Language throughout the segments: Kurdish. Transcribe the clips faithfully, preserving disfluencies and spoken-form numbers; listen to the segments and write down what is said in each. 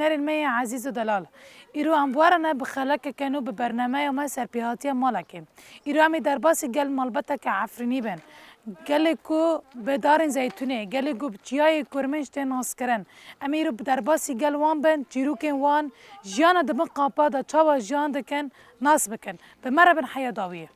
Herên me yê ezîz û delal, îro em werine bi xelekeke nû bi bernameya me serpêhatiya malekê. Îro em ê derbasî gel malbeteke Efrînî bin. Gelê ku bi darên zeytûnê, gelê ku bi çiyayê kurmênc tên naskirin. Em ê îro bi derbasî gel wan bin, çîrokên wan, jiyana di bin qapa de çawa jiyan dikin, nas bikin. Bi me re bin heya dawiyê.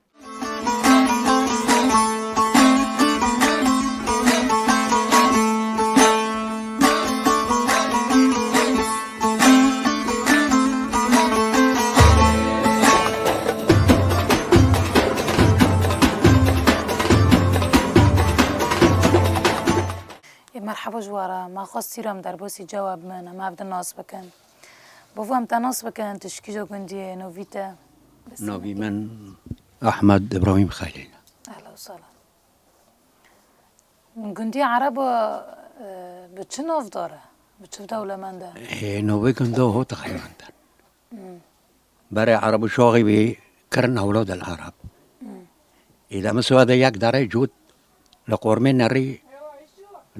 Ê, merheba ji we re. Me xwest îro em derbasî cewab min, em hev di nas bikin. Bo em te nas bikin, tu ji kîja gundî yê, navî te? Navî min Ahmed Ibrahîm Xelîl. Ehla û sehla. Gundî Ereba, e, bi çi navdar e? Bi çi dewlemend e? Ê, navê gunda ho teqrîben de. Hmm. Berê Ereb û Şaxî bî, kirin Ewlad el Ereb. Hmm. Î de min siwade yek derê cût li qormê nerî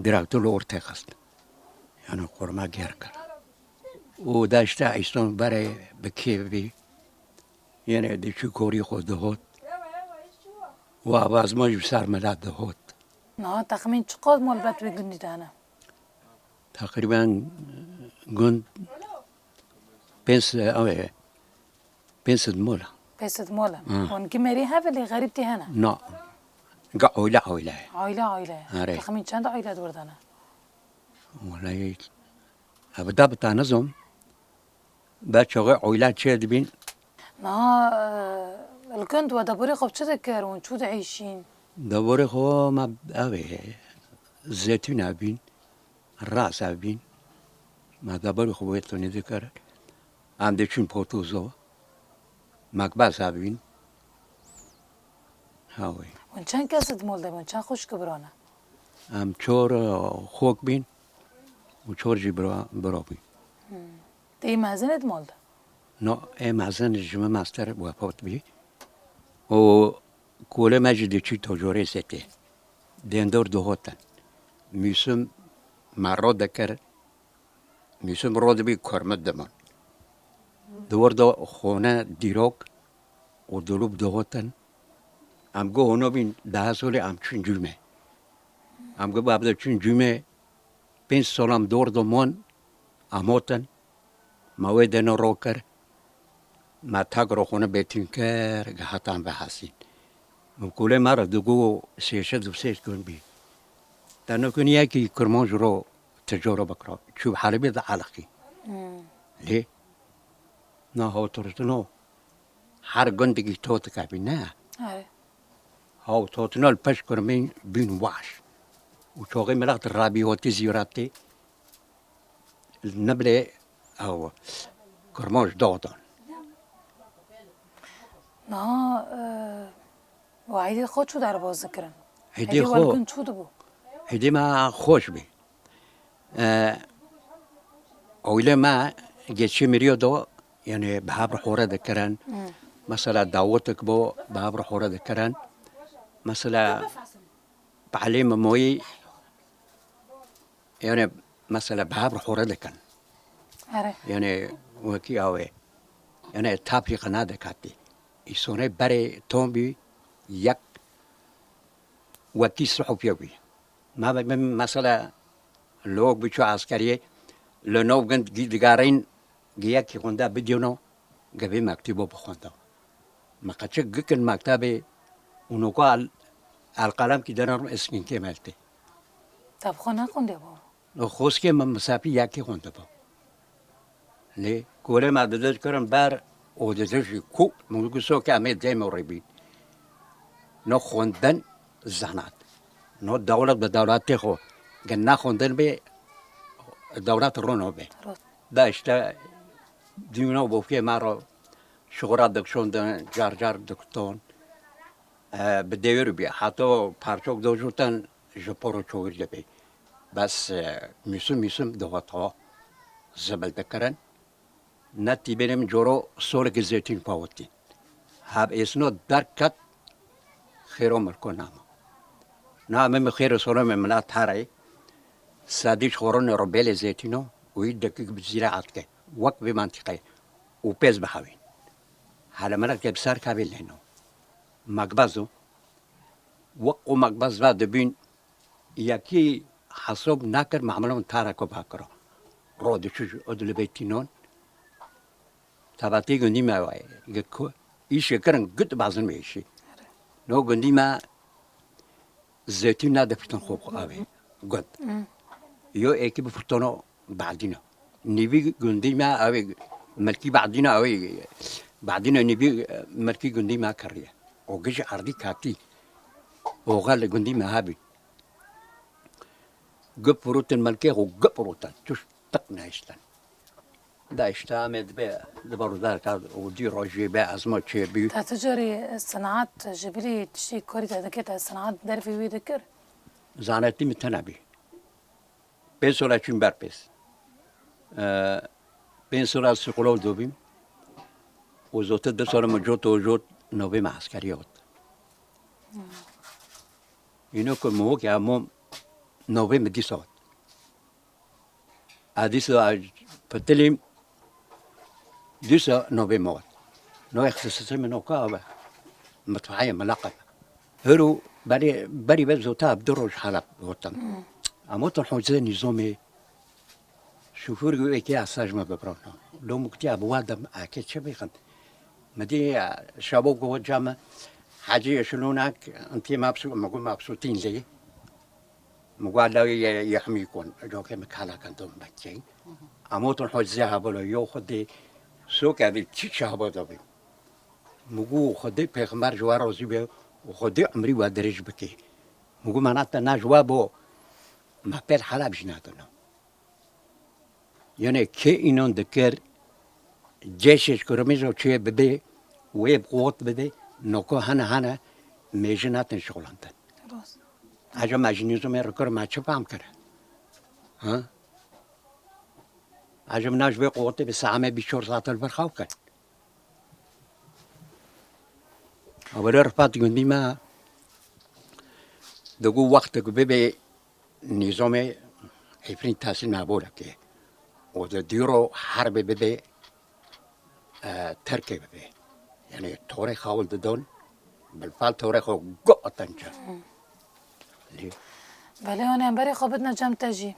direktor li ortê xist. Yani qorma gêr kir. Û de işte îston berê bi kêf bî. Yine diçû korî xwe dihot. Û avazma ji ser milet dihot. Niha texmîn çiqas malbet wê gundî de hene? Teqrîben gund pênc, ew ê, pênc sed mol e. Pênc sed mol e. Ha. Hûn gimerî hev e lê xerîb tê hene? Na. Ga oyle oyle ye. Oyle oyle ye. Erê. Texmîn çend oyle di wir de ne? Wele, ev da bi te nizom. Ber çaxê oyle çê dibîn. Niha, e, li gund we deborê xwe bi çi dikir? Hûn çû dieyşîn? Deborê xwe me ev ê, zeytûn ev bîn, raz ev bîn. Me deborê xwe wê tunê dikir. Em diçûn potozo. Mekbez ev bîn. Ha wê. Hûn çend kes di mol de bûn? Çend xwişk û bira ne? Em çor, e, xwişk bîn û çor jî bira, bira bîn. Hmm. Te yê mezin e di mol de? No, ê mezin ji min master wefat bî. Û kolê me jî diçû tojorê zetê. Dêndor dihotin. Mûsim me ro dikir. Mûsim ro dibî kurmit diman. Di wir de xone dîrok û dilûp dihotin. Em got hûno bîn daha solê em çûn cûmê. Em got bab de çûn cûmê. Pênc solam dor de mon, em hotin. Me wê dene ro kir. Me tak ro xwe ne bêtîn kir, gehatan ve hesîn. Min kulê me re digo sêşed û sêşed gun bî. Te nekin yekî Kirmanc ro tecoro bikra. Çû Helebê de eleqî. Hmm. Lê na hawtirtino her gundikî totik hebî, ne? Erê. Hawtirtino li pêş kurmîn bîn weş. Û çoxê milet rabî hotî zîratê. Nebilê ew Kirmanc dadan. Niha, e, we êdî xwe çû derbas dikirin? Êdî Êdî xwe, welkin çû dibû? Êdî me xweş bî. E, oylê me geçî miriyo do, yani bi hev re xore dikirin. Hmm. Mesela dawetek bo, bi hev re xore dikirin. Mesela bi elê me moyî, yani mesela bi hev re xore dikin. Erê. Yani wekî awê. Yani tapî qina dikatî. Îsonê berê tombî yek wekî suhufye bî. Ma be, be, mesela lok biçû askeriyê li nov gund gi-, digarîn gi yekî xwenda bidiyno, gevê mektîbo bixwenda. Me qeçik gikin mektebê û noko el, el qelem kî dener eskîn kêmeltê. Te bi xwe nexwendê bû? Li Xoskê min misafî yekî xwendibû. Lê kolê me didij kirin ber û didij jî ku min gu so ke em ê dêmo rê bîn. No xwendin zanat. No dewlet bi dewletê xwe. Ge ne xwendin bê dewlet rono bê. Rost. Da işte dîwna bofkê me ro şixura dikşondin, car car dikton. E, bi dewir bî. Hato parçok dojutin ji poro çowir de bî. Bes, e, mîsim mîsim dihoto zibil dikirin. Ne tîbênê min coro solekî zeytîn pawitî. Hab êsno derket xêro milko nama. Na min xêro solo min milat herey. Sadî ji xorone ro belê zeytîno û î dekik bi zîre atke. Wek vê mantîqê û pêz bihewîn. Helemelek de bi ser kavê lêno. Makbaz o. Wek ku makbaz va dibîn, yekî hesab nakir, mamilon tara ku va kiro. Ro diçû ji od li bê tînon. Tabatî gundî me wayê. Git ku îşê kirin git bazin me îşî. No gundî me Zeytûn nade fiton xwe avê gund. Yo êkî bi fitono badîna. Nîvî gundî me avê milkî badîna avê badîna nîvî milkî gundî me kiriye. O gij erdî katî. Oxa li gundî me hebî. Gip firotin milkê xwe gip firotin. Tuş tiq nehiştin. Da işte Amed be, di barudarka û di rojê be ezma çê bî. Te tu carî senat ji bilî tiştî karî te dike, te senat dervî wî dikir? Zanetî min tena bî. Pênc sola çûn ber pês. Ee, pênc sola sîkolog dobîm. Û zotir du sola min cot û cot novê me eskerî ot. Îno ku min wekî hemû novê min dîsa ot. A dîsa pitilîm, dîsa novê me ot. No exercise min oka ave. Mitfaya milaqe. Hero berê, berî ve zota bi du roj Heleb gotin. Em otin hocê nîzomê, şofûr wekî esaj me bibirona. Lo min gotiya bi wa dem ake çi bixin? Mi dî şabo got ca me, Hecî Yeşilûnak, intî mabsû, mi got mabsûtîn lê. Mi got lawê ye, yexmî kon, cokê mi kala kan dom bekçey. Amo ton hocê habolo yo xwedê soke dî çi çaba da bî. Mi got xwedê pêxember ji wa razî be û xwedê emrî wa dirêj bike. Mi got mana te na ji wa bo me pêl Heleb jî nadino. Yanê kê înan dikir, cêşê ji kurmêjo çûye bibê, wê bi qot bidê, noko hene hene mêjin hatin şixulantin. Rast. Aja me ji nîzomê rikir me çi fam kir? Ha? Aja min na ji vê qotê bi saame bî çor saet li ber xaw kir. Ewere rifat gundî me digo wextek bibe nîzomê Efrîn teslîm Ebolekê û di dîro herbê bibe, e, Tirkê bibe. Yanî torê xawil didon, bilfal torê xwe go atenca. Lê Belê, hûn em berê xwe bidine cem te jî.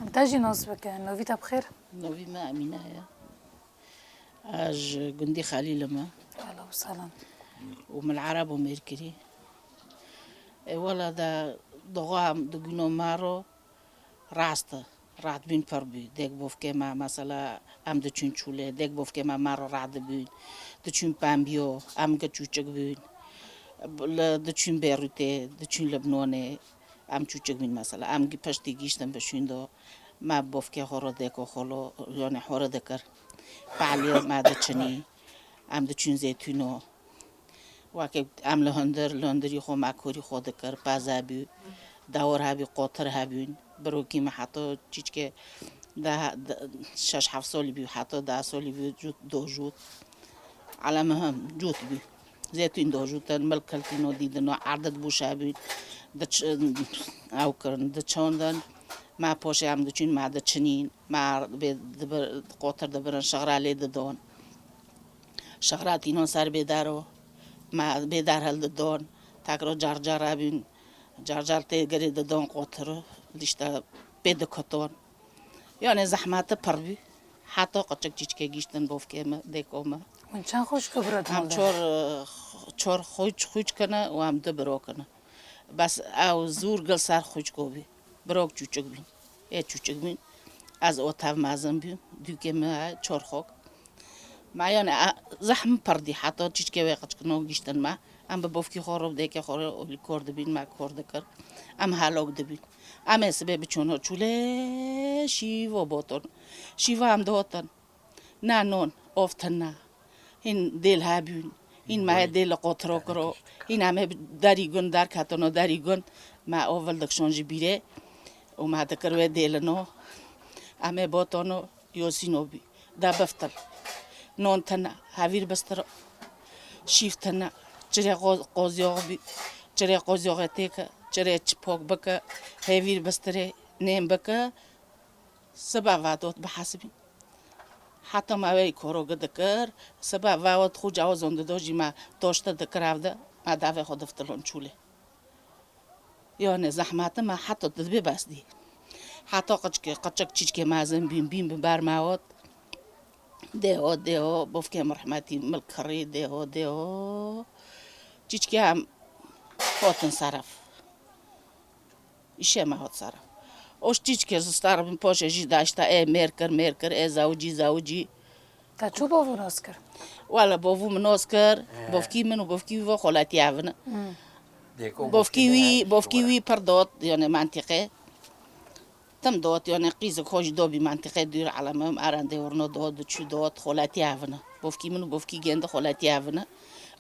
Em te jî nas bikin. Novî te bi xêr. Novî me Emîne ye. Ez ji gundî Xelîl im. Alo, selam. Û min Ereb û Mêrkirî. E, wela de doxa em digîno maro rast e. Rahatbûn pir bû. Dêk bofkê me, mesela, em diçûn çûlê, dêk bofkê me maro radibûn. Diçûn Pembiyo, em gi çûçik bûn. Li, diçûn Bêrûtê, diçûn Libnonê, em çûçik bûn, mesela. Em gi piştî gihîştin bi şûn do, me bofkê xwe ro dêko xwe lo, yanê xwe ro dikir. Pehlê me diçinî, em diçûn Zeytûno. Weke em li hundir, li hundirî xwe me korî xwe dikir, pez hebû, dewir hebû, qotir hebûn. Birokî me heta çîçkê de, de, şeş heft solî bû, heta deh solî bû, cût, dojût. Ele mihim, cût bû. Zêtûn dojûtin, milk kiltîno dîdino, erdid bû şebûn. Diç-, ew kirin, diçandin. Me poşê em diçûn, me diçinîn. Me bê dibir, qotir dibirin, şixra lê didon. Şixra tînon ser bêdaro, me bêdar hildidon, takro carcar hebûn, carcar tê girê didon qotir, lîşte pê dikuton. Yanê zehmeti pir bû. Heta qeçik çîçkê gihîştin bofkê me, dêko me. Hûn çend xwişk û birok Em maldar? çor, çor xwîç, xwîçk in û em du birok in. Bes ew zûr gil ser xwîçko bî. Birok çûçik bîn. Ê çûçik bîn. Ez o tev mezin bîm. Dûkê min heye çor xok. Me yanê, e, zehm pir dî heta çîçkê wê qeçkino gihîştin me. Em bi bofkî xwe re, bi dêkê xwe re lîkor dibîn, me kor dikir. Em helok dibîn. Em ê sibê biçûno çûlê şîvo boton. Şîva em dihotin. Na non, ov tune. Hîn dêl hebûn. Hîn me dêl li qotiro kiro. Hîn em ê derî gund derketino derî gund. Me ov vil dikşon ji bîrê. Û me dikir wê dêlino. Em ê botono yosîno bî. De biftil. Non tune. Hevîr bistiro. Şîv tune. Çirê qoz-, qozyox bî. Çirê qozyoxê têke. Çirê çipok bike. Hevîr bistirê. Nêm bike. Sibe vadot bi hesibî. Heta me wê koro gi dikir, seba vawet xwe cawo zondido jî me toşte dikir evde, me davê xwe diftilon çûlê. Yani zehmeti me heta dibê bes dî. Heta qiçke, qiçik çîçkê mezin bîn, bîn bi ber me ot. Dêho, dêho, bofkê min rehmetî milkirî, dêho, dêho. Çîçkê em hotin seref. Îşê me hot seref. Oş çîçkê ji star bin poşê jî daşta, ê mêr kir, mêr kir, ê zawicî, zawicî. Te çû bovû nos kir? Wala bovû min nos kir. He. Bovkî min û bovkî wî vo xolatiya vin. Hmm. Dêko Bovkî bovkî wî, min bovkî şora. Wî pir dot, yani mentiqe. Tim dot, yani qîzik xwe jî dobî mentiqe dûr, alemim, aran dê wurno dot, diçû dot, xolatiya vin. Bovkî min û bovkî gêndi xolatiya vin.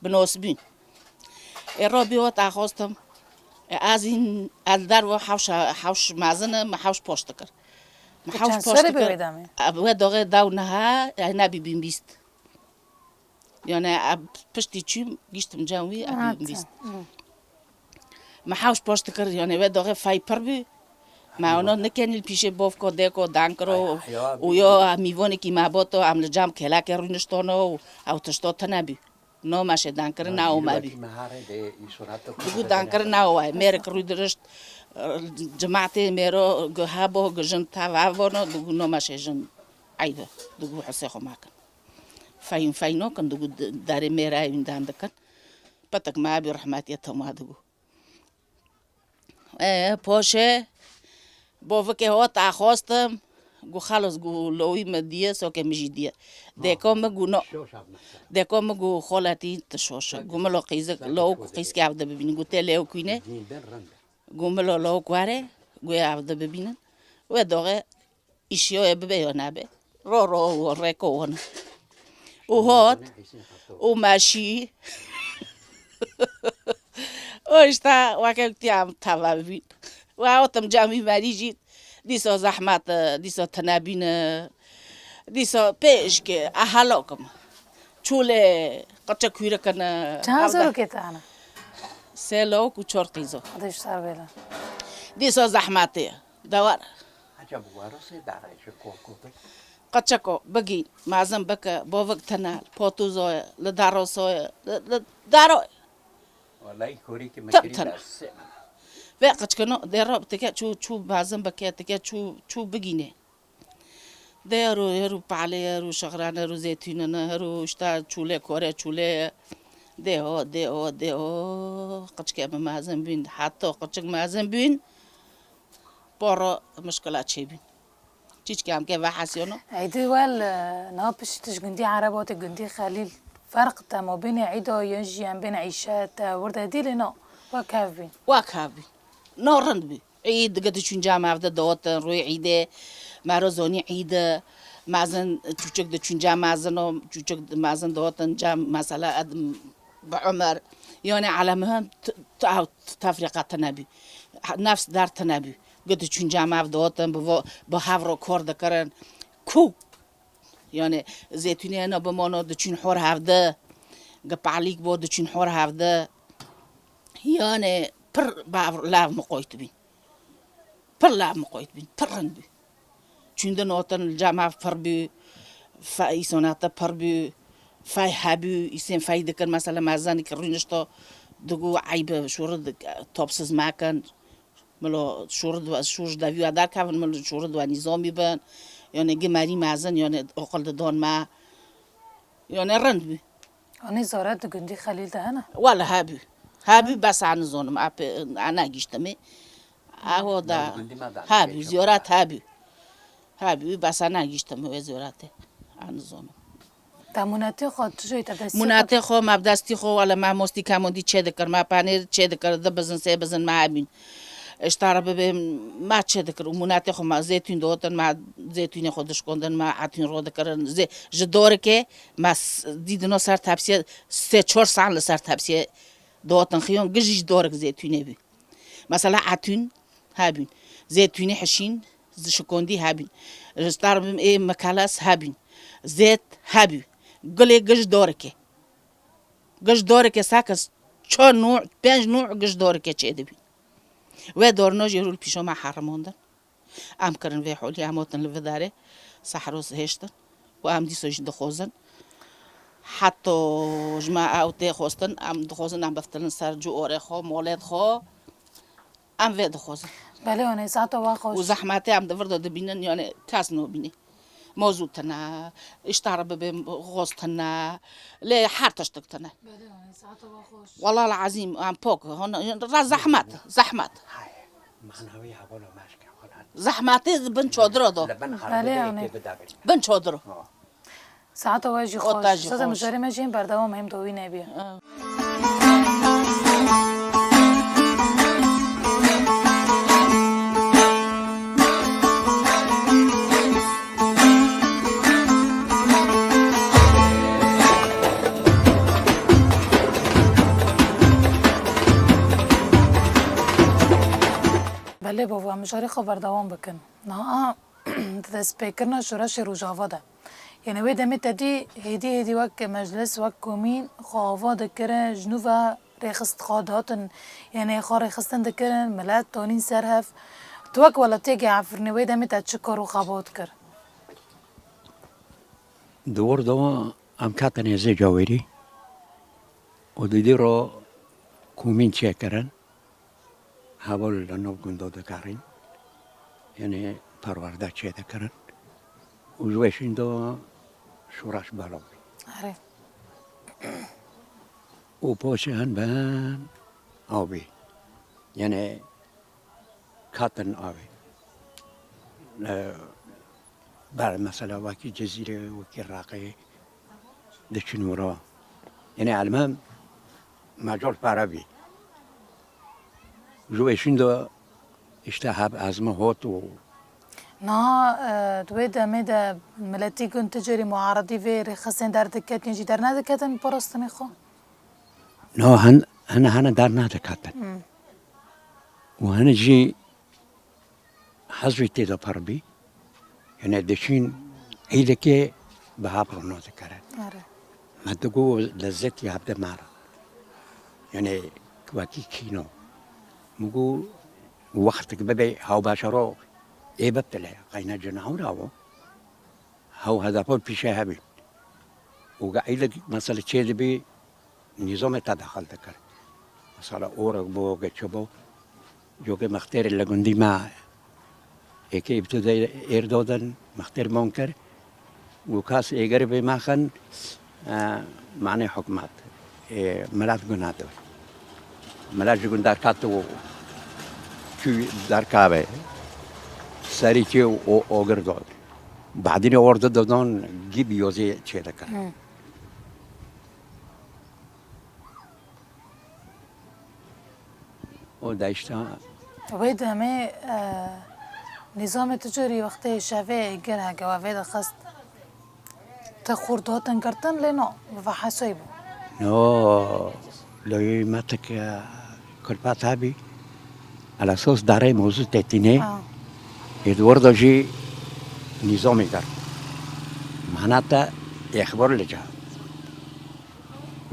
Bi nos bîn. Ê robî ot axostim. Ê ez hîn, ez li derve hewş, hewş mezin im, hewş poş dikir. Mi Te hewş çend poş serî bi dikir. Wê demê? Eb wê doxê daw niha, ê nebî bîn bîst. Yani eb piştî çûm, giştim cem wî, eb Ha, bîn bîst. Hı. Mi hewş poş dikir, yani wê doxê fey pir bî. Ma ono nikenî li pîşê bovko, dêko, dankiro, Ay, ya, û bî- yo, mîvonekî me boto, em li cam kêlakê rûniştono û ew tişto tine bî. No meşê dankirin, na o me bî. Digu dankirin, na o me. Mêrik rûdirişt, cemaetê mêro, gu hebo, gu jin teva vono, digu no meşê jin eydi, digu hesê xwe makin. Feyn, feyno kin, digu d-, derê mêra wîndan dikin. Petek me bî rehmetiye tema digu. E, poşê, bovikê hot axostim, gu xelos, gu lowî me diye, sokê min jî diye. Dêko min gu no. Dêko min gu xoletî ti şoşe. Gu min lo qîzik, lowik qîzkê evde bibînin. Gu tê lewkîne. Gu min lo lowik were, gu evde bibînin. Wê doxê Îşiyo ye bibe yo nabe. Ro ro û reko wona. Û hot, û meşî. O işte weke wektiya em tava bibîn. Wa otim camî merî jî. Dîso zehmet, dîso tinebîn, dîso pêşke, ehalokim. Çûlê, qirçe kûrikine. Çend zarokê te hene? Sê lawik û çor qîzo. Xwedê ji ser bêle. Dîso zehmetê. Dewar. Ece bi werosê derê ji kokote. Qeçeko, bigî, mezin bike, bovik tine, potuzoye, li darosoye, li, li daroye. Wallahî korî ki me Tim kirî tine. Ders. Ve qeçkeno, dê rab tike çû, çû mezin bike, tike çû, çû bigîne. Dê heru, heru palê, heru şexrane, heru zeytûnine, heru işte çûlê, kore çûlê. Dê o, dê o, dê o. Qeçke me mezin bîn, hatta qeçik mezin bîn. Poro mişkila çêbîn. Çîçkê em ke vehesiyano. Ey di wel, e, na pişt ji gundî Erebo te gundî Xelîl ferq te mabênê Îdo yen jî em bên Îşe te wir de dîlê no. Wa kev bîn. Wa kev bîn. No rind bî. Îd gi diçûn cem evde dotin, rûyê Îdê, mero zonî Îd e, mezin, çûçik diçûn cem mezin o, çûçik mezin dotin cem, mesela, ed, bi Umer, yani, elemihim t-, t-, ew tefrîqa tine bî. Nefs der tine bî. Gi diçûn cem ev dotin, bi vo-, bi hev ro kor dikirin. Ku? Yani, zeytûnê hena bimano, diçûn hor hevde. Gi palîk bo, diçûn hor hevde. Yani, pir bav-, lav miqoyt bîn. Pir lav miqoyt bîn, pir rind bî. Çûndin otin li cem ev pir bî, fe-, îsonate pir bî, fey hebî, îsên fey dikir, mesela, mezanî ki rûnişto, digu eyb e, şûr dik-, topsiz mekin. Milo şûr di-, şûr ji devî we derkevin, milo şûr di we nîzomî bin. Yani, gi merî mezin, yani, oqil didon me. Yani, rind bî. Anî zore di gundî Xelîl de hene? Wele hebû. Hebû bes a nizonim, a pê, a negîştimê. Aho da Gundî me da hebû, nêçe ziyorat hebû. Hebû bes a negîştimê wê ziyoratê. A nizonim. Te munetê xwe tu jê te destî xwe? Munetê xwe, me bi destî xwe, wele me mostî kemondî çê dikir, me panêr çê dikir, di bizin, sê bizin me hebîn. Îşte re bibê me çê dikir û munetê xwe me zêtûn dihotin, me zêtûnê xwe dişkondin, me etûn ro dikirin. Zê-, ji dorikê me s-, dîdino ser tepsiyê, sê çor san li ser tepsiyê dihotin xiyon, gijî ji dorik zêtûnê bî. Mesela etûn hebîn, zêtûnê hişîn, zi-, şikondî hebîn. Îşte re bibê ê mikeles hebîn. Zêt hebî. Gulê gij dorikê. Gij dorikê seke çar nû, pênc nû gij dorikê çê dibîn. Wê dorno jî rû li pîşo me herimandin. Em kirin vê holî, em otin li vidarê, sehro hêştin. Û em dîsa jî dixwazin. Heta ji me ew tê xwestin, em dixwazin em biftilin ser cû orê xwe, molêt xwe. Em vê dixwazin. Belê, anê, saeta we xweş. Û zehmetê em di vir de dibînin, yani kes nabînî. Mozû tine, îştara bibê, gaz tine, lê her tiştik tine. Belê, anê, saeta we xweş. Wallahil ezîm, em pok, hon-, re zehmet, zehmet. Manawî hevala meşke, xwe. Zehmetê bin çadira da. Li bin Belê, erbedeyê anê. Tê bidabin. Bin çadira. Ha. Saeta we jî xweş. Saeta jî xweş. Mijarê me jî hên berdewam e, hêm dawî nebiye. Belê bavo, em mijarê xwe berdewam bikin. Niha di destpêkirina şoreşê Rojava de. Yanî wê demê te dî hêdî hêdî wek meclis, wek komîn xwe ava dikirin, ji nû ve rêxist xwe dihatin, yanî xwe rêxistin dikirin, milet danîn ser hev. Tu wek welatiyekê Efrînê wê demê te çi kar û xebat kir? Di wir de em ketin hêzê cawêrî û di dî re komîn çêkirin. Heval li nav gunda digerîn, yanî perwerde çêdikirin û ji wê şîn de şoreş belav bî. Erê. Û paşê hin bin avê, yanî ketin avê. E, Ber mesela wekî Cizîrê, wekî Reqê diçin wira. Yanî elmem mecal pere bî. Ji wê şîn de işte heb ezme hot û Niha, e, di wê demê de miletî gund tu carî muaredî vê rêxistinê derdiketin jî dernediketin parastinê xwe? No, hin-, hine, hine dernediketin. Hmm. Û hine jî hez wî tê de pir bî. Yanî diçîn îdekê bi hev re nû dikirin. Erê. Me digo lezzetî hevde me re. Yanî wekî kîno. Min got wextek bibe hewbeşero ê bibtile. Qeyne cina hewra bû. Hew hedefon pîşe hebî. Û ge îdek mesela çê dibî, nîzamê te dexil dikir. Mesela orek bo, geçe bo, cokê mextêrê li gundî me êkê îbtidayê êr dodin, mextêr mon kir û kas êgerî bê me xin, e, manê hikûmet, e, milet guna dibir. Milet ji gund derket û çû derkavê serî çê û ogir dod. Badînê ordu dodon gî biyozê çê dikir. Hı. O da işte. Wê demê, e, nîzamê tu carî wextê şevê gir heke we vê dixist, te xurt hatin girtin, lê no, bi ve hesay bû. No, lê me tik, e, kulpat hebî, ala sos darê mozû tetînê, Ha. Ê di wir de jî nîzamê girt. Mana te êxbar li ca.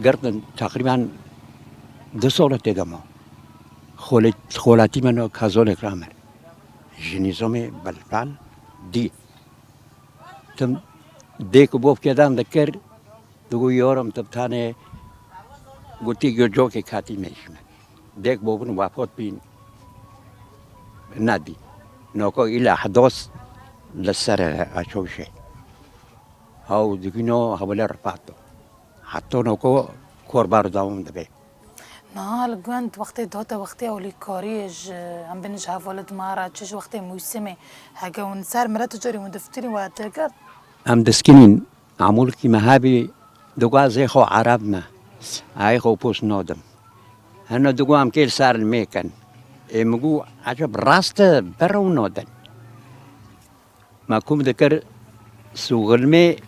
Girtin teqrîben du sala tê de ma. Xole-, xolatî min û kazolek ra min. Ji nîzamê belpal dî. Tim dêk û bov kedan dikir, digo yorim tim tanê gotî yo cokê katî me ji min. Dêk bovin wefat bîn nedî. Noko îla hdos li ser e, aço şey. Haw digino hawle ripato. Heta noko kor berdewam dibe. Niha li gund wextê date wextê ewlîkariyê ji em bin ji hevalê dima re çi ji wextê mûsimê heke hûn ser milet û carî hûn diftirî we têkir? Em diskinîn, amûlkî me hebî, digo ez ê xwe ereb me, ayê xwe post nadim. Hene digo em kêl ser li mêkin. Ê min got, eceb rast e, ber ew nadin. Me kum dikir sûxilmê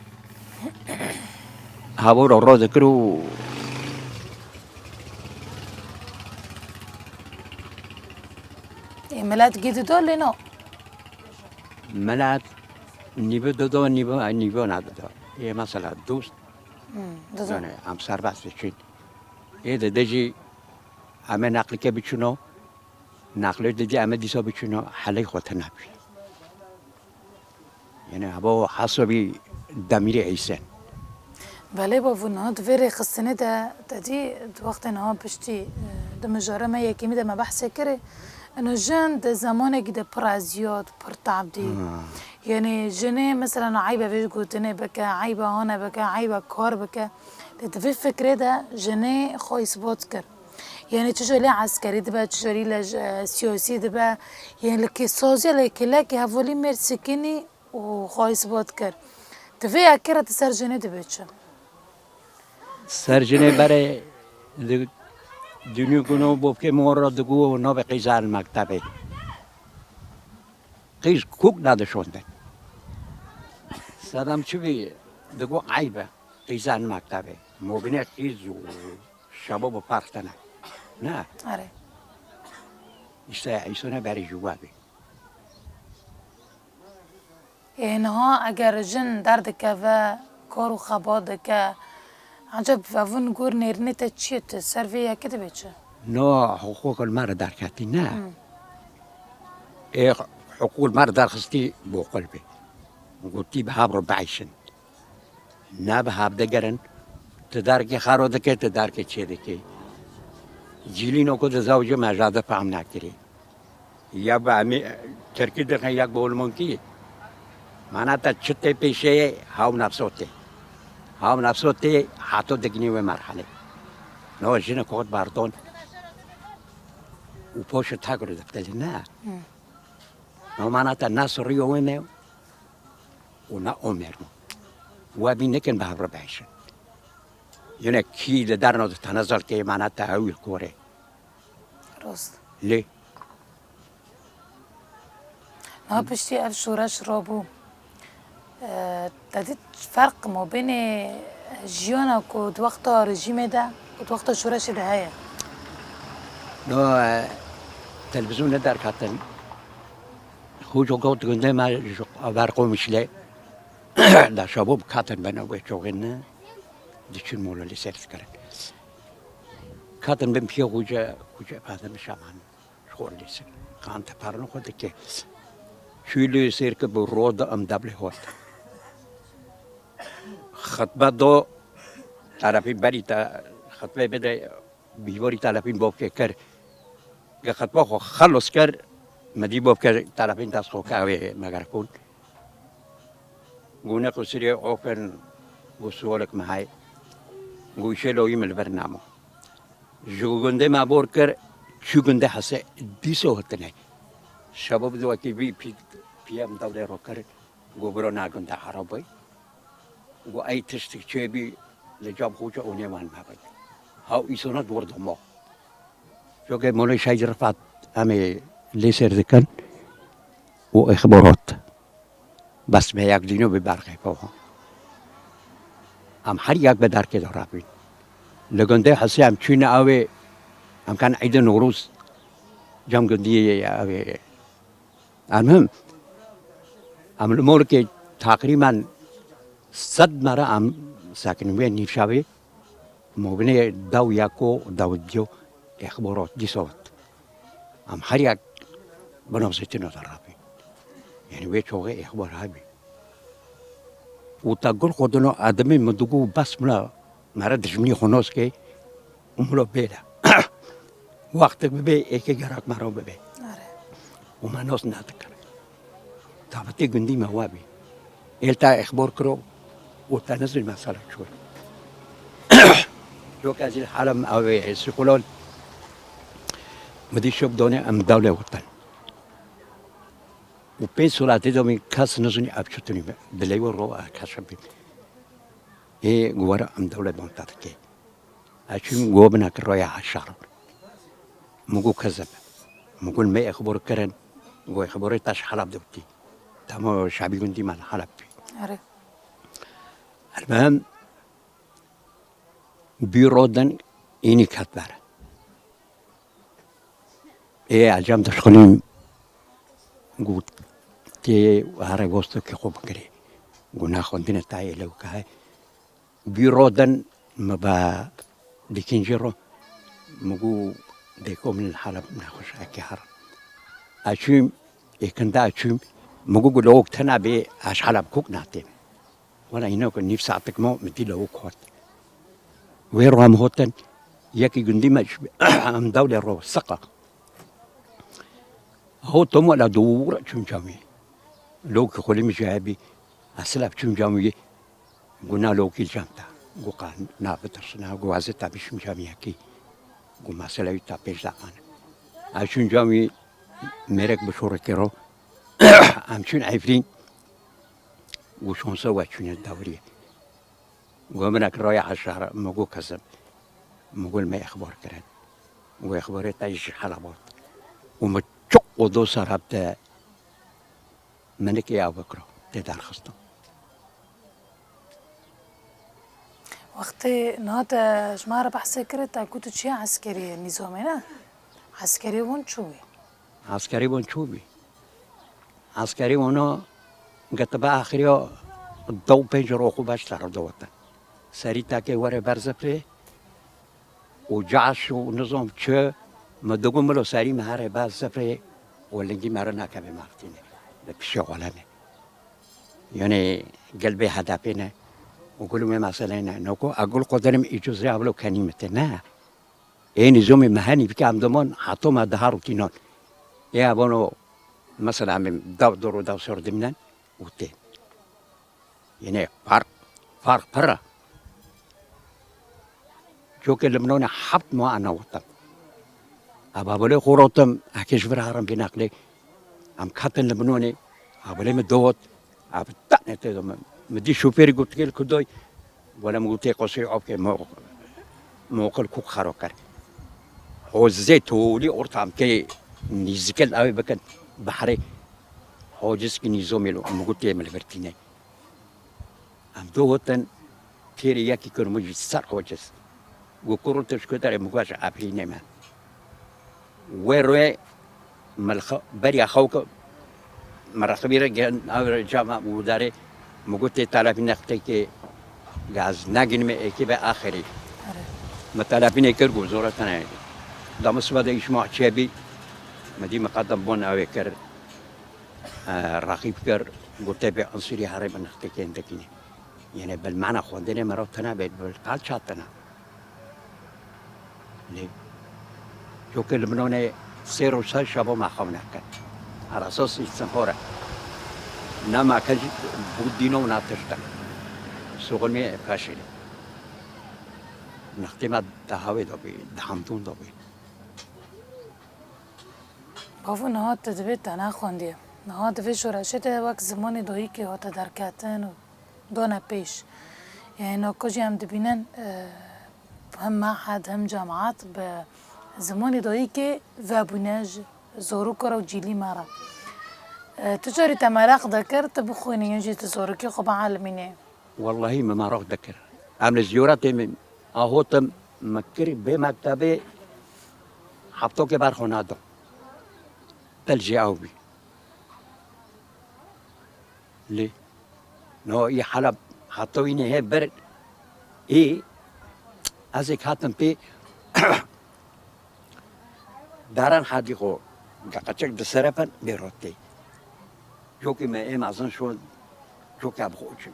havo ro ro dikir û Ê, milet gî dido lê no. Milet nîvi dido, nîvi, nîvi nedido. Ê mesela dost. Hmm, dido. Yani em serbest diçin. Ê de de jî em ê neqlike biçino. Naqlê didî em ê dîsa biçûno helê xwe tune bî. Yanî hebo hesabî demîrê Hîsen. Belê bavû niha di vê rêxistinê de te dî di wextê niha piştî, e, di mijara me yekemî de me behsê kirê. Ino jin di zemanekî de pir eziyat, pir tab dî. Yanî jinê mesela na eyba vê gotinê bike, eyba hane bike, eyba kar bike. Lê di vê fikrê de jinê xwe îsbat kir. Yanî çi jolê eskerî dibe, çi jolî lej, e, siyasî dibe. Yanî li kêsaziya lê kêlekê hevalî mêr sikinî û xwe îsbat kir. Di vê yekê re di ser jinê dibe çi? Ser jinê berê di, dûnî gûno bopkê min ra digo nabê qîza el mektebê. Qîz kûk nadişondin. Sedem çi bî digo eyb e qîza el mektebê. Mobînê qîz û şebo bi parxtene. Ne? Erê. Îşte îsone berê jû wabî. Ê niha eger jin derdikeve, kar û xebat dike, eceb vevûn gor nêrînê te çi ye, tu ser vê yekê dibe çi? No, hiqûqil me re derketî ne. Ê hiqûqil me re derxistî boqil bê. Gotî bi hev re bieyşin. Ne bi hev digerin. Tu derkê xero dike, tu derkê çê dike. Cîlîno ku dizewicî me jade fehm nekirî. Yek bi emî tirkî dixin, yek bi olmonkî. Mana te çi tê pêşeyê, haw nefso tê. Haw nefso tê, heto diginî wê merhelê. No jinik xwe berdon û poşê tek re diftelî ne. No mana te ne sirrî wê me û ne o mermo. We bî nikin bi hev re bieyşin. Yine kî li derno di tene zilkê mana te ew li korê. Rast. Lê Niha piştî ev şoreş rabû. E, te dît ferq mabênê jiyana ku di wexta rejîmê de û di wexta şoreşê de heye? No, e, televîzyonê derketin. Xûco got gundê me ji ber Qomişlê. Da şabo bikatin bena wê çoxê ne. Diçin mola lê ser dikirin. Katin bin piya xûce, xûce efendim şaman. Xor lê ser. Kan te parin xwe dike. Çû lê ser ki bi ro da em deblê hot. Xitbe do, terefî berî te, xitbe bide, bîvarî telefîn bavkê kir. Ge xitba xwe xelos kir, min dî bavkê telefîn dest xwe ke ew ê megerkûn. Gûne qusirê okin, gu sualek me hay. Gu îşê loyî min li vir namo. Ji gundê me bor kir, çû gundê hese dîso hitine. Şebo bi wekî vî pî, piyem dewrê ro kir, gu biro na gundê Erabî. Gu ey tiştik çêbî li cab xûça û nêwan me bin. Haw îsonat wor domo. Çokê molê Şehîd Rifat em ê lê sêr dikin û ixbarat. Bes me yek dîno bi berxê xwe. Em her yek bi derkê de rabîn. Li gundê Hesê em çûne ew ê, em kan Eydê Newroz cem gundiyê ew ê. Em him, em li Morikê teqrîben sed mere em sekin wê nîvşavê. Mobinê dew yeko, dew diyo, ixbarat dîsa vat. Em her yek bina zêtîna de rabî. Yanî wê çoxê ixbar hebî. Û te gul xwe dino edimê min digo bes mina mere dijminî xwe nas ke û milo bêle. Wextek bibe êkê gerak mero bibe. Û me nas nedikir. Tavitê gundî me we bî. Êl te ixbar kiro û te nizî mesela çû. Yok ez î helem ew ê sîxulon. Mi dî şok donê em dewle watan. Û pênc solatê de min kes nizî ev çi tunî be. Dilê we ro e keşe bî. Ê guwara em dewle ban te dike. Ez çûm go bina ki roya heşar. Min got kezeb. Min got me ixbor kirin. Go ixborê te ji Heleb de witî. Temo şabî gundî me li Heleb bî. Erê. Elmehim bîro din înî ket ber. Ê ecem dişxulîm got tê here westokê xwe bikirê. Got naxwendine tayê lewke he. Bîro din min be dikincî ro min got dêko min li Heleb nexweş eke her. Eçûm êkinda eçûm Min got, "Lawik tena bê, ez ji Heleb kok natêm." Wela îna ku nîv saetik ma min dî lawik hat. Wê ro em hatin, yekî gundî me ji em dewlê ro siqa. Hatim wela dûr çûm camiyê. Lawikî xwelî min ji hebî, ez silav çûm camiyê. Got, "Na lawikî li cem te." Got, "Qa na bitirsin." Got, "Ez ê te bişim camiyekî." Got, "Mesela wî te pêş daxan." Ez çûm camiyê, mêrek bi şorekê ro. Em çûn Efrîn. Got, "Şonse we çûne dawriyê." Got, "Min ek raya eşar." Min got, "Kezim." Min got, "Me ixbar kirin." Got, "Ixbarê te ji Helebot." Û min çiqo dosa rabte minikê ya bikiro tê derxistin. Wextê niha te ji me re behsê kir, te got tu çiya eskeriyê nîzamê ne? Eskerî wan çûbî? Eskerî wan çûbî. Eskerî wana getibe axiriya dew pênc ro xwe beş te re dawete. Serî tekê were ber zifrê, û caş û nizam çi, min digot milo serî me here ba zifrê û lingî me re nakeve Mafitînê. Li pişê xwe leme. Yanê gel bê hedefê ne û gul wê meselê ne. Noko a gul qoderim îcuzê avlo kenî me te ne. Ê nizomê me henî bike em diman heta me daha rutînan. Ê avano mesela em dav dor û dav sor dimnen û tê. Yine fark, fark pir e. Çokê Libnanê heft mah ana wetan. Eva belê xwe rotim, heke ji vir herin vê neqlê. Em ketin Libnanê, eva belê min dot, eva tanê tê de min. Min dî şofêrî gotikê li ku doy, wele min gotê qosê avkê mo-, moqil kûk xero kir. Hozê tolî orta em kê nîzikil ew bikin behrê. Hociz ki nîzomê lo, min gotê min li vir tîne. Em du gotin, têrê yekî kir min jî ser xwe çist. Got, "Kuro tu ji ku derê?" Min got, "Ji Efrînê me." Wê rûyê min li xew-, beriya xew ke min rexibî re gihand, ew re cama û derê min got, "Tê telefî nextê ke gaz negin me êkî be axirî." Min telefînê kir, got, "Zora tene." Da min sibe de îşma çêbî, min dî miqedem bon ew ê kir. E, Raqîb kir, got, "Tê bê ensûrî herê bi nextê kêndekî ne." Yene bil mana xwendinê me re tena bê, bil qal çatena. Lê çokê Libnanê sê roj ser şabo me xew neke. Arasas îstixore. Na me ke jî bû dîno na tişte. Soxin me kaşî. Nextê me dehawê da bî, dehamdûn da bî. Bavo, niha tu divê te nexwendiye. Niha divê şoreşê te wek zimanê dayikê hate derketin û dane pêş. Yani nako jî em dibînin, e, hem mehed hem cemaat bi zimanê dayikê vebûne ji zorokê re û cîlî me re. E, tu carî te meraq dekir, tu bixwînî yan jî tu zorokê xwe bielmînî? Wellahî min meraq dikir. Em li ziyoretê min ahotim, min kir bê mektebê heftokê ber xwe nadim. Til jî ew bî. Lê no î Heleb heta wî nehê bir ê ez êk hatim pê Daran hadî xo, geqeçek di serefin bê rotê. Cokê me ê mezin şo, cokê bi xo çin.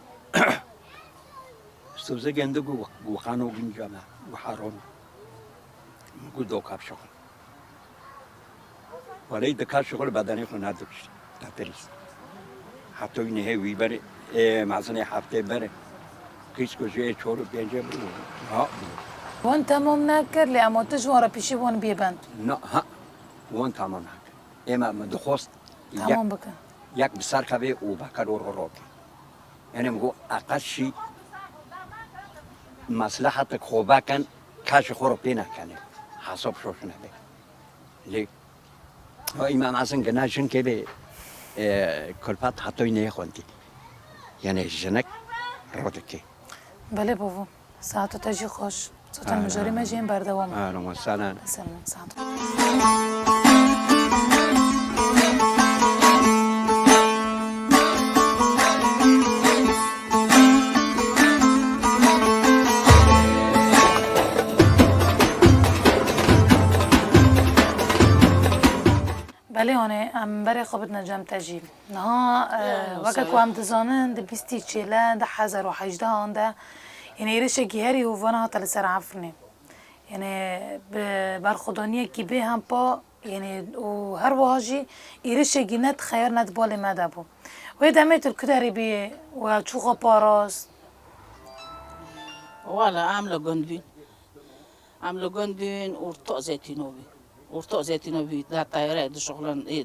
Sibze gendi gu, gu xano ginca me, gu haron. Gu do kap şixul. Welê di kap şixul bedenê xo nadikişt. Taterîs. Heta wî nehê wî ber, ê mezinê heftê ber. Qîz ku jê çor û pêncê bû. Ha. Wan temam nekir, lê ema tu ji wan re pişî wan bê bend. Na, ha. Wan tamam nekir. Ême min dixwest Tamam yek, bikin. Yek bi ser xevê û bekel û rorokê. Yani min got, eqel şî meslehetek xwe bekin, kaşê xwe re pê nekenê. Hesab şoş nebe. Lê o Îmam Hasan gina jinkê bê, e, kulfet hatoy neyê xwendî. Yani jinek ro dikê. Belê bavo. Saeto te jî xweş. Zaten mijarê me jî yên berdewam e. Ahlan we sahlan. Selamet, saet. Belê, yanî em berê xwe bidine cem te jî. Niha, e, weke ku em dizanin, di bîstî çêle du hezar û hejdeh an de, yanî êrişekî herî hovana hate li ser Efrînê. Yanî bi berxwedaniyekî bê hempa, yanî û her wiha jî êrişekî ne di xeyar ne di balê me de bû. Wê demê tu li ku derê bî we çû xwe parast? Wala em li gund bîn. Em li gund bîn, orta Zeytîno bî. Orta Zeytîno bî, da tayareyê dişuxulin, ê,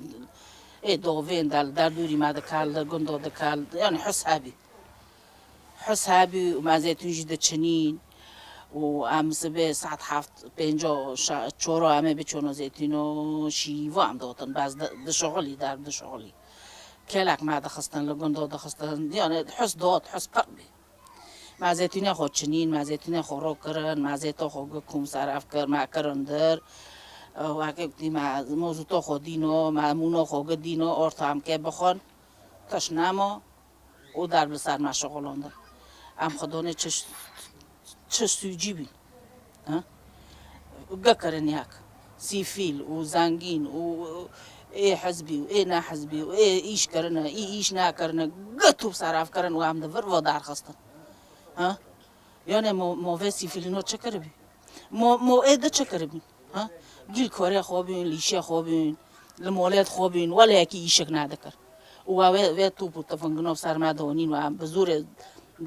ê dovên de, li derdorî me dikal, li gundo dikal, yanî his hebî. His hebî û me zeytûn jî diçinîn û em sibê saet heft, pênca, şa-, çoro em ê biçûno zeytûno, şîvo em dotin, bes di-, dişuxulî, derb dişuxulî. Kelek me dixistin, li gundo dixistin, yanî his dot, his pir bî. Me zeytûnê xwe çinîn, me zeytûnê xwe ro kirin, me zeyto xwe gi kum seref kir, me kirin dir. Weke gotî me mozûto xwe dîno, me mûno xwe gi dîno, orta em kê bixwin. Tiş nemo û derb li ser me şixulondin. Em xwe donê çi, çi sûcî bîn. Ha? Gi kirin yek. Sîfîl û zengîn û ê hizbî û ê ne hizbî û ê îş kirine, î îş nakirine, gi tûp seref kirin û em di vir ve derxistin. Ha? Yanê mo, mo vê sîfîlîno çi kiribî? Mo, mo ê di çi kiribî? Ha? Gîl korê xwe bûn, lîşê xwe bûn, li molêt xwe bûn, wele yekî îşek nadikir. Û wa wê, wê tûp û tifingino ser me donîn, wa bi zûrê,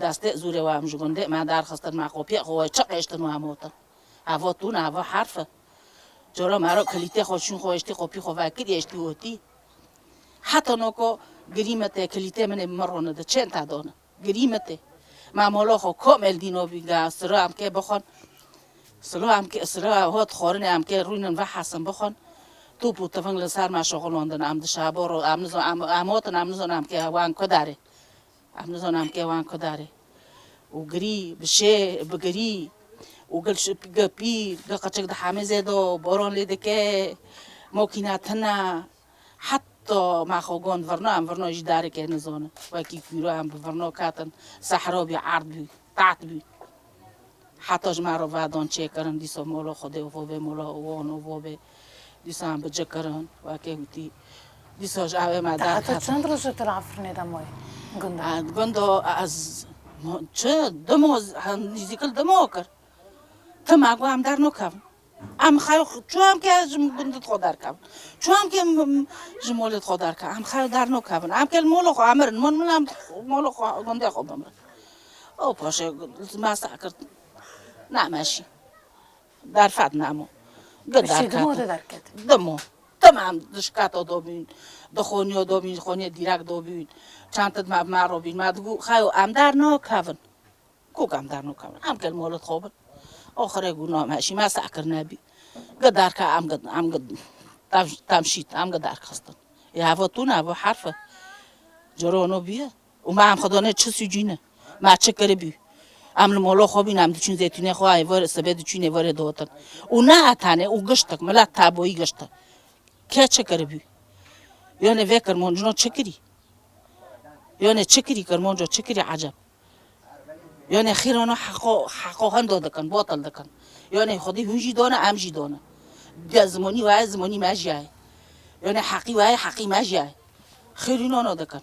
destê zûrê wa em ji gundê me derxistin, me qopiyê xwe wê çi qêştin wa motin. Heva tûn, heva herf e. Coro mero kilîtê xwe çûn xwe eştî, qopî xwe vekirî eştî û hotî. Heta noko girî me tê, kilîtê min ê min rone de, çên ta done. Girî me tê. Ma molo xwe komel dîno bî ga, siro em kê bixwin. Silo em kê, siro hot xorine em kê rûnin ve hesin bixwin. Tûp û tifing li ser me şixulondin, em di şabo ro, em nizon, em, em hotin, em nizon em kê wan ku darê. Em nizon em kê wan ku darê. Û girî, bi şê, bi girî. Û gil şi-, gi pîr, gi qiçik di hemêzê do, boron lê dike, mokîna tine. Heta me xwe gond virno, em virno jî darikê nizone. Wekî kûro em bi virno ketin, sehro bî, erd bî, tat bî. Heta ji me re vedon çêkirin, dîsa mola Xwedê û vo bê, mola wan û vo bê. Dîsa em bi ci kirin, weke gotî. Dîsa ji ew ê me Te heta derket. Çend roj tu li Efrînê de mayî? Gunda? A, gunda ez, mo-, çi, dimo, ha, nîzîkil dimo kir. Tim e, got em dernokevin. Em xew çû em ke ji gundê xwe derkevin. Çû em ke m-, m-, ji molê xwe derkevin. Em xew dernokevin. Em ke li mola xwe emirin. Mon min em molê xwe, gundê xwe bimirin. O paşê me sa kir. Nemeşî. Derfet nemo. Gi derket. Dimo de derket. Dimo. Tim em dişketa dobîn. Di xoniyo dobîn, xoniye dîrek dobîn. Çend tid me, me robîn. Me digu xew em dernokevin. Kok em dernokevin. Em ke li molet xwe bin. Oxirê gûna me şî me sa kir nebî. Gi derke em gi, em gi, tam, tam şît, em gi derk xistin. Ya vo tune, vo herf e. Coro no bîye. Û me em xwedone çi sûcî ne. Me çi kiribî? Em li molo xwe bîn, em diçûn zeytûnê xwe, ê vor, sibê diçûn ê vorê dotin. Û ne etane, û giştik, milet taboyî giştik. Ke çi kiribî? Yanê vê kirmoncino çi kirî? Yanê çi kirî kirmonco, çi kirî eceb? Yanê xîrano heqo, heqo hendo dikin, botil dikin. Yanê xwedî hûn jî done, em jî done. De zimonî waye, zimonî me jî yaye. Yanê heqî waye, heqî me jî yaye. Xêrî nono dikin.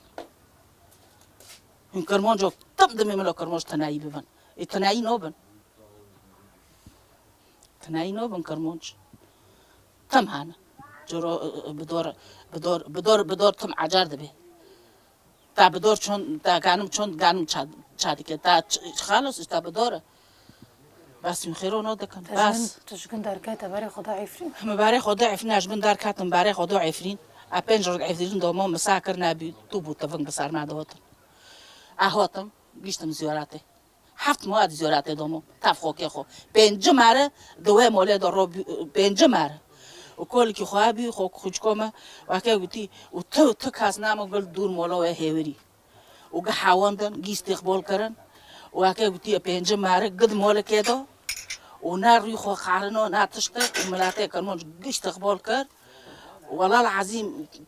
Hûn kirmonco tim dimê min lo kirmonc tinayî bibin. Ê tinayî nobin. Tinayî nobin kirmonc. Tim hene. Coro, e, e, bi dor, bi dor, bi dor, bi dor tim ecar dibe. Ta bi dor çon, ta ganim çon, ganim ça, ça dike. Ta ç-, xalos, ta bi dor e. Bes hûn xêro no dikin. Te ji Bes. Min, tu ji gund derkete berê xwe da Efrîn? Min berê xwe da Efrîn, ez ji gund derketim, berê xwe da Efrîn. A pênc roj Efrîn domo, misakir nebî, tu bû tivin bi ser me dotin. A hotim, giştim ziyaretê. Heft moa di ziyaretê domo, tev xokê xo. Pênci mere di wê molê de ro bî-, pênci mere. Û kolikî xwe bî, xo xwîçko me, weke gotî, û tu, tu kes namo gil dûr molo wê hêwirî. Û gi hewandin, gi îstîqbol kirin. Û weke gotî, pênci mere gi di molikê de. Û ne rûy xwe xarino, ne tiştek, û miletê kirmanc gi îstîqbol kir. Wela li ezîm,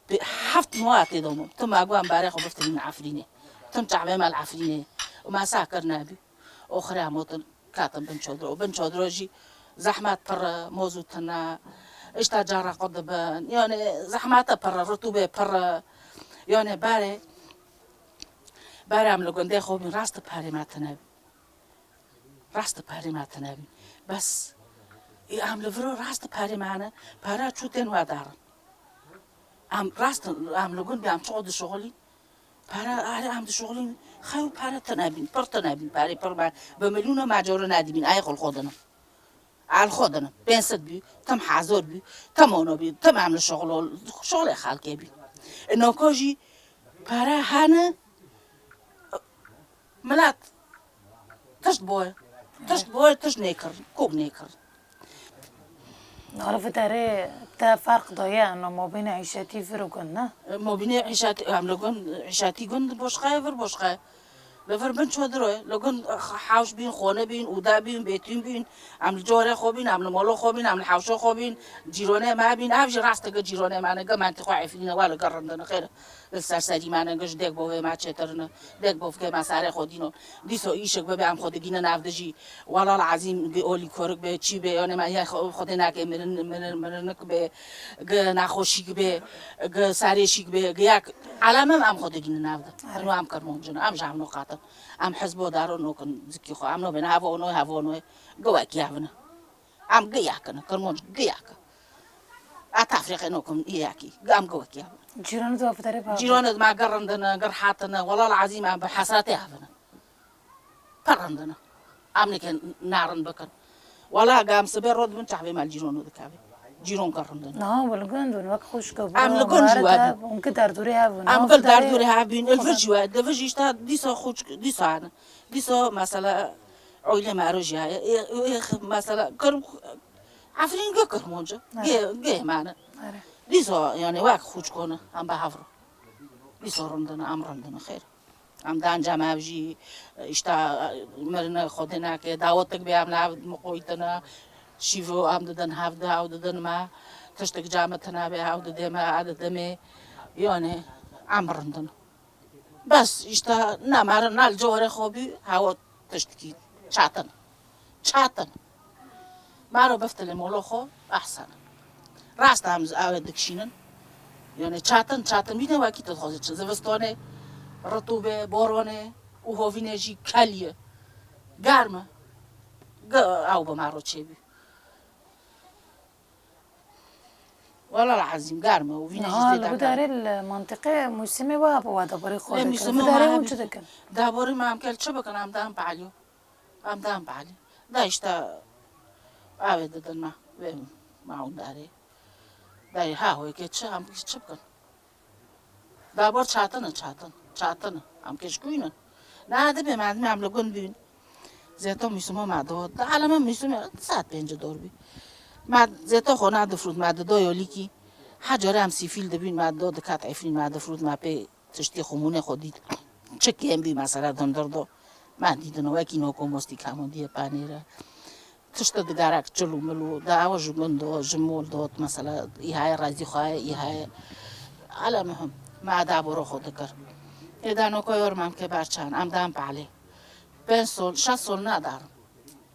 pe-, heft moa tê domo. Tim a got em barê xwe biftirîn Efrînê. Tim çavê me li Efrînê. Û me sa kir nebî. Oxirê em gotin, katin bin çodro. Û bin çodro jî zehmet pir e, moz û tine, Îşta cara qut dibin. Yani zehmete pir e, rutûbê pir e. Yani berê, berê em li gundê xwe bîn, rast parê me tune bî. Rast parê me tune bî. Bes, ê, em li vir rast parê me hene, para çû tên we darin. Em rast, em li gund bî, em çiqo dişixulîn. Para, erê em dişixulîn, xew para tune bîn, pir tune bîn, parê pir me, bi milyona me coro nedibîn, ayê xwe li xwe dinin. El xwe dinin. Pênc sed bû, tim hazor bû, tim ono bî, tim em li şixul, şixulê xelkê bî. Noko jî pere hene, milet tişt boye. Tişt boye, tişt nêkirin, kok nêkirin. Nara viterê te ferq daye, no mabênê îşetî vir û gund, ne? Mabênê îşetî, em li gund îşetî gund boşqayê vir boşqayê. Li vir bin çodiro, li gund hewş bîn, xone bîn, ûde bîn, bêtîn bîn, em li corê xwe bîn, em li molo xwe bîn, em li hewşo xwe bîn, cîronê me bîn, ev jî rasteke cîronê me ne, ge mentîqo Efrîne, wa li ge rindine, xêr, li ser serî me ne, ge ji dêk bovê me çêtirine, dêk bovkê me serê xwe dîno. Dîso îşek bibe em xwe digînin ev de jî, wela li ezîm ge olî korik be, çî be, yanê me ya xwe-, Xwedê nake mirin, mirin, mirinik be, ge nexweşîk be, ge serêşîk be, ge yak, alemem em xwe digînin ev de. Eno em Kirmancin, em ji hevno qatin. Em hizbo daro nokin zikî xwe. Em nobên hevonoy, hevonoy. Gi wekî hevine. Em gi yakine. Kirmanc gi yake. A tefrîqê nokin î yakî. Em gi wekî hevine. Cîranê tu afiterê ba. Cîranê me gi rindine, gi rihatine. Wela li ezîm em bi hesretê hevine. Pir rindine. Em nike narin bikin. Wela ge em sibê rot bin çavê me li cîrono dikeve. Cîron gi rindine. Na, bil gund in, wek xwişk e, em li gund jî we bin. Hûn ki derdorê hev in. Em gil derdorê hev bîn. Li vir jî we. Di vir jî îşte dîsa xwişk, dîsa hene. Dîsa mesela oylê me rojî heye. Ê, ê, mesela kir, Efrîn ge Kirmanc e. Ge, ge me ne. Dîsa yani wek xwişk hone. Em bi hev re. Dîsa rindine, em rindine xêr. Em dan cem ev jî, îşte, mirine Xwedê nake, dawetek bê em li hev miqoytine, şîvo em didin hev de, ew didin me, tiştek came tune bê, ew didê me, e didê me, yani, em rindin. Bes, îşte, ne meri, ne li corê xwe bî, hewa tiştekî çetin. Çetin. Mero biftilê molo xwe, ehsen. Rast em ew ê dikişînin. Yani çetin, çetin bîne wekî tu dixwazî çi. Zivistonê, ritûbê, boronê û hovînê jî kelî ye. Germ e. Ge-, ew bi mero çêbî. Wela li ezîm germ e û vînê jî zêde germ e. Niha li bu derê li mantiqê mûsimê wa bi wa daborî xwe dikin. Lê mûsimê ma hebî. Daborî ma em kel çi bikin, em dan palyo. Em dan balî. Da işte, ew ê didin me, vê mawndarê. Da ha hoyê ke çi, em çi bikin? Dabor çatine, çatin, çatine. Em ke ji kuyne. Na dibe me, em li gund bîn. Zêto mûsimo me do. Da aleme mûsimo saet pênc dor bî. Me zêto xwe na difrût, me dido yolîkî. Ha cara em sîfîl dibîn, me do dikat Efrîn, me difrût, me pê tiştî xumûnê xwe dît. Çi kêm bî mesela dindir do. Me dîtin wekî noko mostî kamondiyê panêre. Tiştê digarek çil û mil û da ew ji gund do, ji mol dot mesela îhaye razî xwe ye, îhaye. Ala muhim. Me da boro xwe dikir. Ê da noko yor mam ke berçan, em dan palê. Pênc sol, şeş sol nadarim.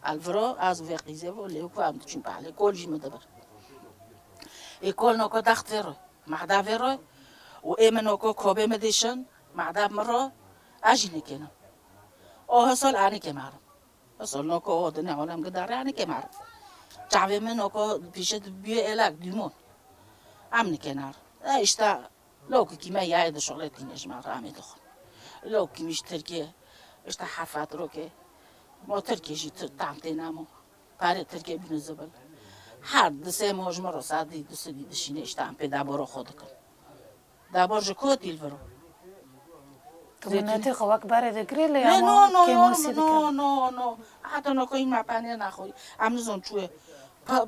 El viro, ez vê qîzê vo, lê ku em diçin palê. Kol jî mi dibir. Ê kol noko dext vê ro. Mada vê ro û ê min oko kobê min dêşin, mada min ro, ez jî nêkênim. O hesol anî kêmarim. Hesol noko o dine olem gidare anî kêmarim. Çavê min oko pîşe biyê êlak dîmon. Em nêkênar. E, işte, lewkî kî me yayê di şolê tîne ji me ramê dixwin. Lewkî min ji Tirkiye, işte, hefat roke. Mo Tirkiye jî tam tê namo. Parê Tirkê bîne zibil. Her di sê moj mi ro sadî du sedî dişîne, îşte em pê daboro xwe dikin. Dabor ji ku tîl viro? Tu minnetê xwe wek berê digirê lê ama kêmasî dikin. No, no, no, no. Heta no koyîn me panê naxoyî. Em nizon çûye.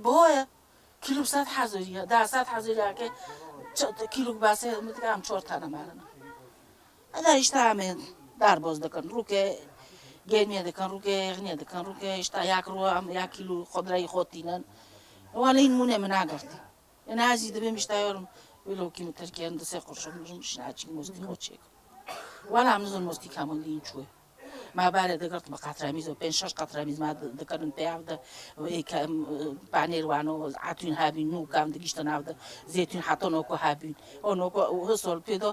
Boye. Kîlo sed hezirî ye. Da sed hezirî ye ke kîlo basê min dike em çor tane merine. Eda işte em ê darboz dikin, rûkê germiyê dikin, rûkê yêxiniyê dikin, rûkê işte yak rû em ya kîlo xudreyî xwe tînin. Wala hîn mûnê min nagirtî. Ena ez jî dibêm işte yorum, wilo kî min Tirkiye di sê qurşun min şina çî mostî xwe çêk. Wala em nizin mostî kamondî hîn çûye. Ma barê digirt bi qetremîz û pênc şeş qetremîz ma di-, dikirin pê ev de, ê ke, em, panêr wano, etûn hebîn, nû kam digiştin ev de, zêtûn heta noko hebîn. O noko, û hi sol pê de,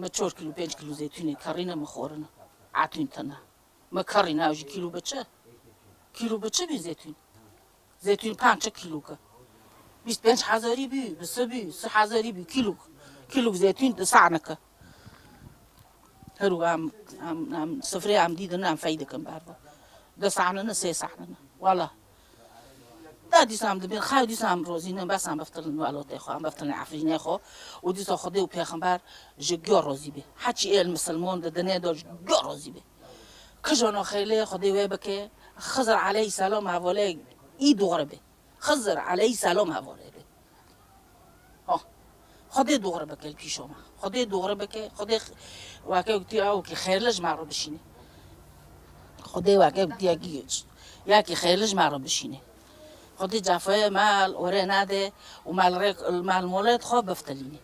mi çor kîlo, pênc kîlo zêtûnê kerîne, mi xorine. Etûn tine. Mi kerîne, ew jî kîlo bi çi? Kîlo bi çi bî zêtûn? Zeytûn panc kîlok e. Bîst pênc hezarî bî, bi si bî, si hezarî bî kîlok. Kîlok zeytûn di saneke. Her û em, em, em sifrê em dîdin, em fey dikin berve. Du sanine, sê sanine. Wala. Da dîsa em dibên, xew dîsa em rozînin, bes em biftilin welatê xwe, em biftilin Efrînê xwe. Û dîsa Xwedê û Pêxember ji giya rozî be. Heçî êl misilmon di dinê de ji giya rozî be. Kijano xêlê Xwedê wê bike, Xizir aleyhîselam hevalê î doğru be. Xizir aleyhîselam hevalê be. Ha. Xwedê doğru bike li pîşo me. Xwedê doğru bike, Xwedê x-, weke wekî ew ki xêrli ji me re bişîne. Xwedê weke wekî yekî, yekî xêrli ji me re bişîne. Xwedê cafayê me li orê nade û me li rêk, me li molê xwe biftilîne.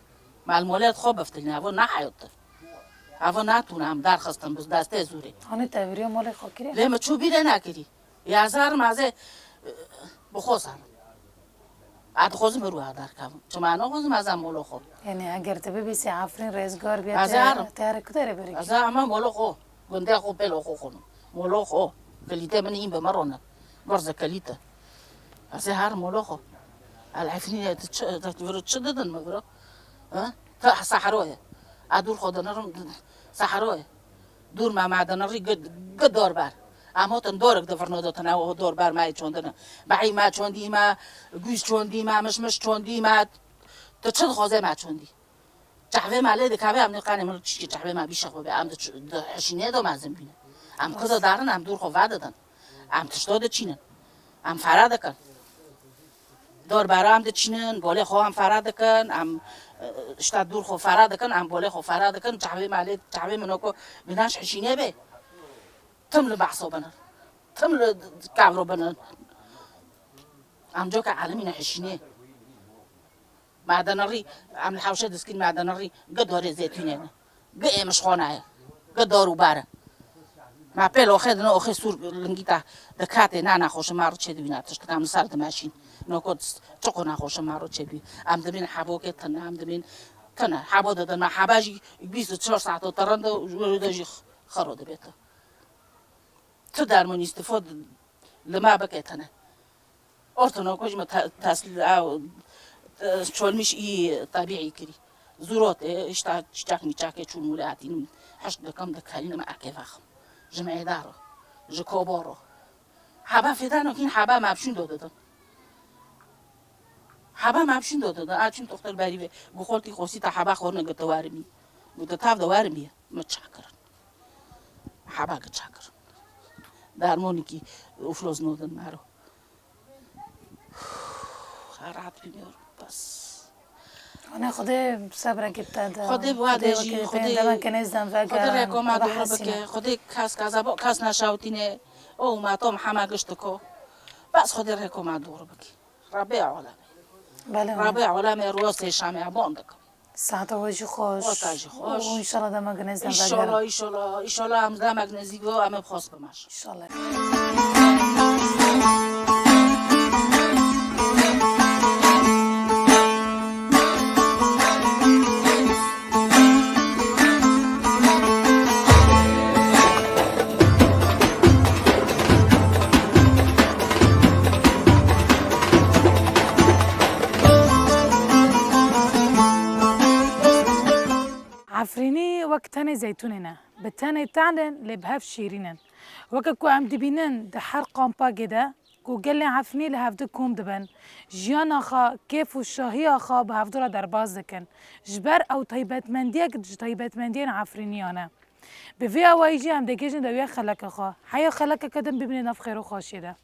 Me li molê xwe biftilîne. Evo ne heyat e. Evo natûne em derxistin bi destê zûrê. Hanê te viriyo molê xwe kiriye? Lê me çû bîrê nekirî. Ya zar ma zê, e, bi xwe zar. A dixwazim bi ruha derkevim. Çima naxwazim ez em molo xwe? Yani eger te bibîsî Efrîn rêzgar biya, Ez te, herim. Te here ku derê berî? Ez ama molo xwe. Gundê xwe pêlo xwe xwim. Molo xwe. Kilîtê min în bi me rone. Gorze kilîte. Ez ê herim molo xwe. El Efrînê tu çi, tu viro çi didin mi viro? Ha? Tu sehro ye. A dûr xwe dinirim sehro ye. Dûr me, me dinirî gi, gi dor ber. Em hotin dorek di virno de tine, o dor ber me yê çondine. Behî me çondî me, gûz çondî me, mişmiş çondî me. Tu çi dixwaze me çondî? Çehvê me lê dikeve, em nê qanê min çişkî çehvê me bîşex bibe. Em di ç-, di hişînê de mezin bîne. Em qiza darin, em dûr xwe vedidin. Em tişto diçînin. Em fera dikin. Dor bera em diçînin, bolê xwe em fera dikin, em, e, işte dûr xwe fera dikin, em bolê xwe fera dikin, çavê me lê, çavê min oko bînan ji hişînê bê. Tim li behso binin. Tim li kevro binin. Em coka elimîne hişînê. Madenarî, em li hewşe diskîn madenarî, gi dorê zeytûnê ne. Gi êmişxona ye. Gi dor û bar e. Ma pêl oxê dine, oxê sûr lingî te dikatê, na naxoşe ma ro çêdibîna tişt, em li ser dimeşîn. Noko çiqo naxoşe ma ro çêdibî. Em dibîn hebokê tine, em dibîn tine. Hebo didin, ma heba jî bîst û çar saeto te rinde û ji wê de jî xero dibête. Tu dermon îstîfo li me bike tine. Ortano ku ji me te-, tesl-, ew, e, çolmîş î tebîî kirî. Zûrotê, îşte çîçek mîçekê çûn wile hatînim. Hişk dikim, dikelînim, ekê vexim. Ji meydaro, ji koboro. Heba fidano hîn heba mevşûn do didin. Heba mevşûn do didin. A çûn toxtel berî ve. Guxoltî xosî te heba xorine gite werimî. Gute tav de werimî. Me çakirin. Heba gi çakirin. Dermonîkî ufloz nodin mero. Rahat bilmiyorum. Bas. Ana Xwedê sebrekê te de. Xwedê bi wa de jî, Xwedê demek nêzdem vegerin. Xwedê reko ma doğru bike. Xwedê kes kazabo kes neşawtîne. O ma tom hema gişt ko. Bas Xwedê reko ma doğru bike. Rabê alem. Belê. Rabê alem rosê şamê bon dikim. Saeta we jî xweş. Wata jî xweş. Û înşallah demek nêzdem vegerin. Înşallah, înşallah, înşallah em demek nêzîk ve em ê bi xwest bimeşin. İnşallah. Efrînî wek tenê zeytûnê ne. Bi tenê tehm in, lê bi hev şîrîn in. Weke ku em dibînin di her kampakê de ku gelê Efrînî li hevdî kom dibin, jiyana xwe, kêf û şahiya xwe bi hevdû re derbas dikin. Ji ber ew taybetmendiyek ji taybetmendiyên Efrîniyan e. Bi vî awayî jî em digihîjin dawiya xeleka xwe. Heya xelekeke din bimîne nav xêr û xweşiyê de.